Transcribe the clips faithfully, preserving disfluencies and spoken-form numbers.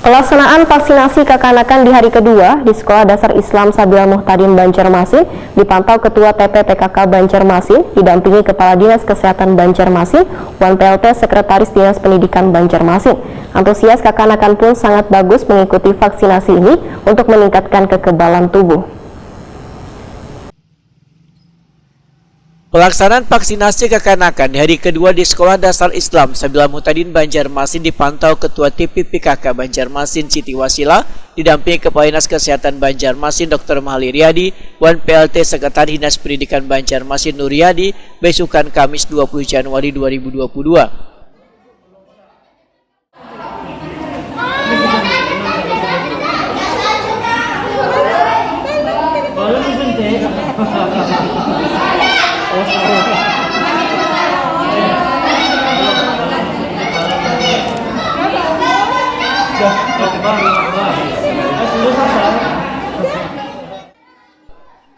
Pelaksanaan vaksinasi kakanakan di hari kedua di Sekolah Dasar Islam Sabilal Muhtadin Banjarmasin dipantau Ketua T P P K K Banjarmasin didampingi Kepala Dinas Kesehatan Banjarmasin wan P L T Sekretaris Dinas Pendidikan Banjarmasin. Antusias kakanakan pun sangat bagus mengikuti vaksinasi ini untuk meningkatkan kekebalan tubuh. Pelaksanaan vaksinasi kakanakan di hari kedua di Sekolah Dasar Islam Sabilal Muhtadin Banjarmasin dipantau Ketua T P P K K Banjarmasin Siti Wasila didampingi Kepala Dinas Kesehatan Banjarmasin Doktor Mahali Riyadi wan P L T Sekretaris Dinas Pendidikan Banjarmasin Nur Riyadi besukan Kamis dua puluh Januari dua ribu dua puluh dua.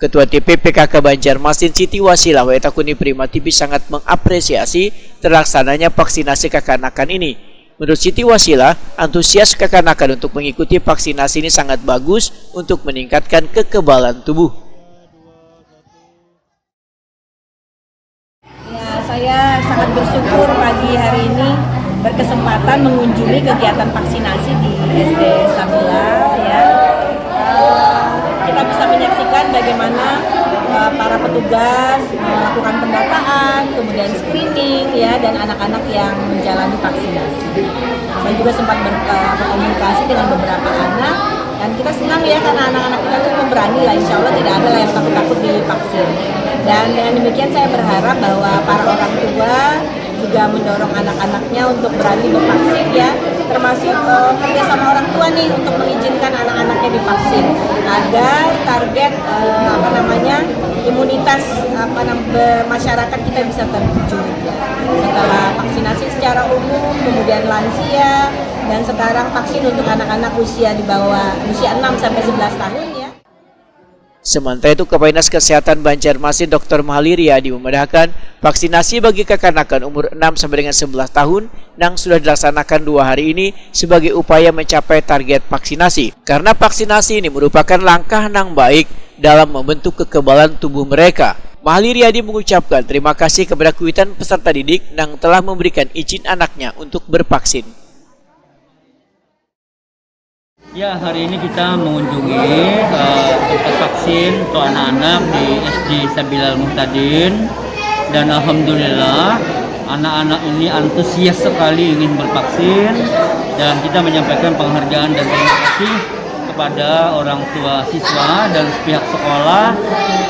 Ketua T P P K K Banjarmasin Siti Wasila Waitakuni Prima T V sangat mengapresiasi terlaksananya vaksinasi kakanakan ini. Menurut Siti Wasila, antusias kakanakan untuk mengikuti vaksinasi ini sangat bagus untuk meningkatkan kekebalan tubuh. Ya, saya sangat bersyukur pagi hari ini berkesempatan mengunjungi kegiatan vaksinasi di S D Sabila, ya. Eh, kita bisa menyaksikan bagaimana, eh, para petugas melakukan pendataan, kemudian screening, ya, dan anak-anak yang menjalani vaksinasi. Saya juga sempat ber-, eh, berkomunikasi dengan beberapa anak, dan kita senang, ya, karena anak-anak kita tuh pemberani lah, insya Allah tidak ada lah yang takut-takut divaksin. Dan dengan demikian saya berharap bahwa para orang tua juga mendorong anak-anaknya untuk berani bervaksin, ya, termasuk, eh, kerja sama orang tua nih untuk mengizinkan anak-anaknya divaksin agar target, eh, apa namanya, imunitas, apa nam-, be-, masyarakat kita bisa terwujud, ya. Setelah vaksinasi secara umum, kemudian lansia, dan sekarang vaksin untuk anak-anak usia di bawah, usia enam sampai sebelas tahun, ya. Sementara itu, Kepala Dinas Kesehatan Banjarmasin Doktor Mahali Riyadi memadahakan vaksinasi bagi kakanakan umur enam sampai dengan sebelas tahun nang sudah dilaksanakan dua hari ini sebagai upaya mencapai target vaksinasi. Karena vaksinasi ini merupakan langkah nang baik dalam membentuk kekebalan tubuh mereka. Mahali Riyadi mengucapkan terima kasih kepada kuitan peserta didik nang telah memberikan izin anaknya untuk bervaksin. Ya, hari ini kita mengunjungi, eh, tempat vaksin untuk anak-anak di S D Sabilal Muhtadin. Dan alhamdulillah, anak-anak ini antusias sekali ingin bervaksin. Dan kita menyampaikan penghargaan dan terima kasih kepada orang tua siswa dan pihak sekolah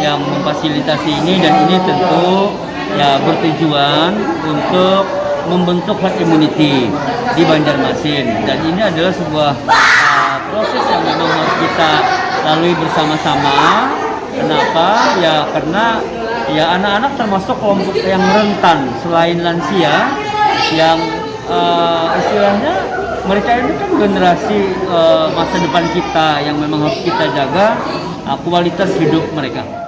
yang memfasilitasi ini. Dan ini tentu, ya, bertujuan untuk membentuk herd immunity di Banjarmasin. Dan ini adalah sebuah, uh, proses yang memang harus kita lalui bersama-sama. Kenapa? Ya, karena, ya, anak-anak termasuk kelompok yang rentan selain lansia, yang, uh, istilahnya mereka ini kan generasi, uh, masa depan kita yang memang harus kita jaga, uh, kualitas hidup mereka.